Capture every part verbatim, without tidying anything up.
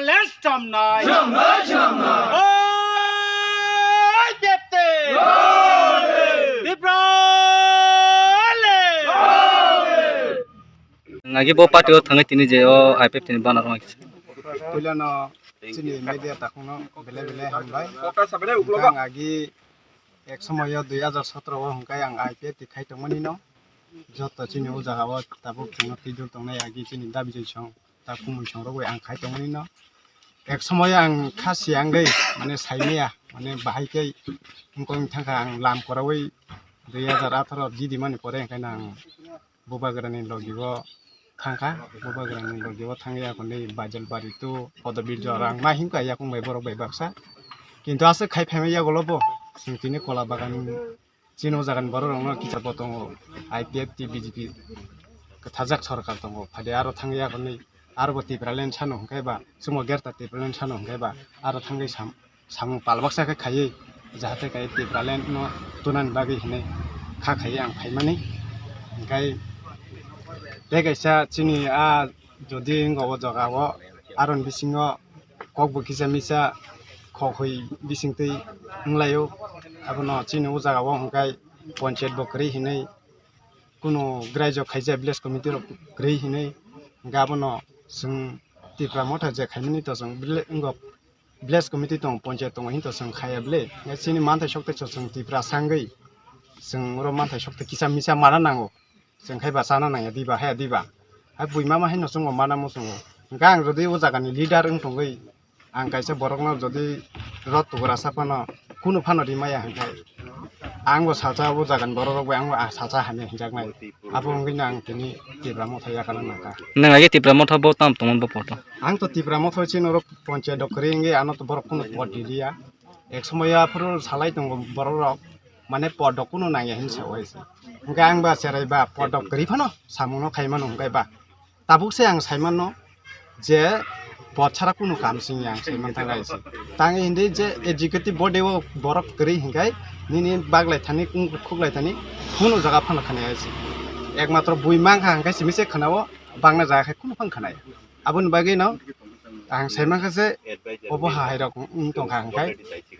Let's jump nai. Oi, Bepte. Tiprale. Nagi bo party o thangwi tini je o I P F T ni banner wngkha. Puilano chini media takhungno belai belai hambai. Ang agi ek somoyo dui hajar sotro o hwnkhe ang I P F T khai tongmani no. Joto chini o jaga o tabuk chwngno twijol tongnai agi chini dabi joi song ta kumui song rogwi ang khai tongmani no. Ek somoyo ang kha siyangwi mane saimaya mane bahai khe wngkong thangkha ang lam koraui dui hajar atharo jidi mani pore hwnkhe no ang Bubagrani logi o thangkha, Bubagrani logi o thangya hwnwi Bajalbari to Podobir Jorang ma himkha yakung bai borok bai baksa. Kintu aswk khai phaima yagulo bo chwng tini Kola Bagan chini o jagani borok rokno kicha bo tongo, I P F T B J P kwthajak sorkar tongo, phade aro thangya hwnwi aro bo Tipraland sano hwnkhe ba, chwngbo Greater Tipraland sano hwnkhe ba aro thangwi sam samung palbaksa khe khaiwi, jahate khe Tipraland no tunani bagwi hinwi kha khaiwi ang phaimani. Hwnkhe tei kaisa chini a jodi wngkha o jaga o, aroni bisingo kok bo kisa misa khok hoi bisingtwi wnglaio. Abono chini o jaga o hwnkhe ponchayat bo kwrwi hinwi, kunu graijo khaijak village committee rok kwrwi hinwi, hwnkhe abono chwng Tipra Motha je khaimani to chwng village, wngkha village committee tongo, ponchayat tongo, hinto chwng khaya bwle. Chini manthai sokte chwng Tipra sangwi, chwng oro manthai sokte kisa misa mana nango. Chwng khai ba chana nangya diba, haya diba. Hai bui mama haino chwngbo mana muchungo. Hwnkhe ang jodi o jagani leader wng tongwi, ang kaisa borokno jodi rot tugra sa phano, kunu phano rimaya hwnkhe, ang bo sacha o jagani borok rok bai ang bo sacha hamya hinjaknai. Abo wngwi no ang tini Tipra Motha yakana nangkha. Nwng agi Tipra Motha bo tam tongmani bo poto? Ang to Tipra Motha chini oro ponchayat dok kwrwi wngwi ano to borok kunu pot riliya. Ek somoyo aphuru salai tongo borok rok, mane pot dok kunu nangya hin sawi se. Hwnkhe ang ba cherai ba pot dok kwrwi phano samung no khai mano hwnkhe ba. Tabuk se ang sai mano je pot sara kunu kam singya ang sai man thangkha se. Tang hindi je executive body o borok kwrwi hwnkhe nini baglai thani kung khuklai thani kunu jaga phano khani se. Ekmatro bui mankha hwnkhe simi se khwnao, bangna jaga khe kunu phang khwnaya. Aboni bagwi no ang sai mankha je obo hai rok wng tongkha hwnkhe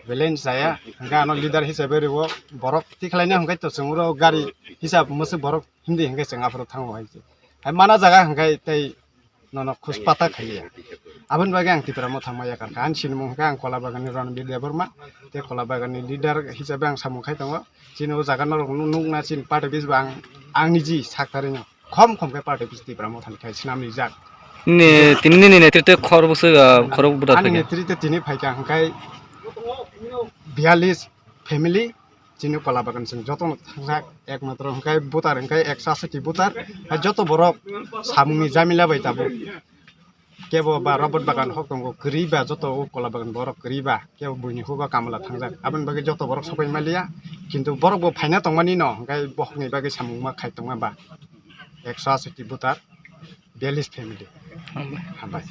belai chaya hwnkhe ano leader hisabe rwo borok tikhlaina hwnkhe to chwng oro gari hisab mwswk borok hindi hwnkhe chwng aphuru thango hai se. Hai mana jaga hwnkhe tei nono khuspata khaiya. Aboni bagwi ang Tipra Motha ma yakarkha. Ani sinimung hwnkhe ang Kola Baganni Ranbir Debbarma. Tei Kola Baganni leader hisabe ang samung khai tongo. Chini o jaga norok nukna chini party office bo ang, ang niji saktarino. Khom khom khe party office Tipra Mothani khai swnam rijak. Ni, tini nini netritwe khorokbwswk, ah, khorok buda Ani phaikha? Netritwe tini phaikha hwnkhe biyalish family, chini Kola Bagan chwng jotono thangjak, ekmatro hwnkhe voter hwnkhe ekso aswk ti voter, hai joto borok samungni jamila bai tabuk. Kebo ba robot bagan hok tongo, kwrwi ba joto o Kola Bagan borok kwrwi ba, kebo buini hugo kamla thangjak. Aboni bagwi joto borok sopai maliya, kintu borok bo phaina tongmani no, hwnkhe bohokni bagwi samung ma khai tongma ba. Ekso aswk ti voter, biyalish family. Hambai. Hambai.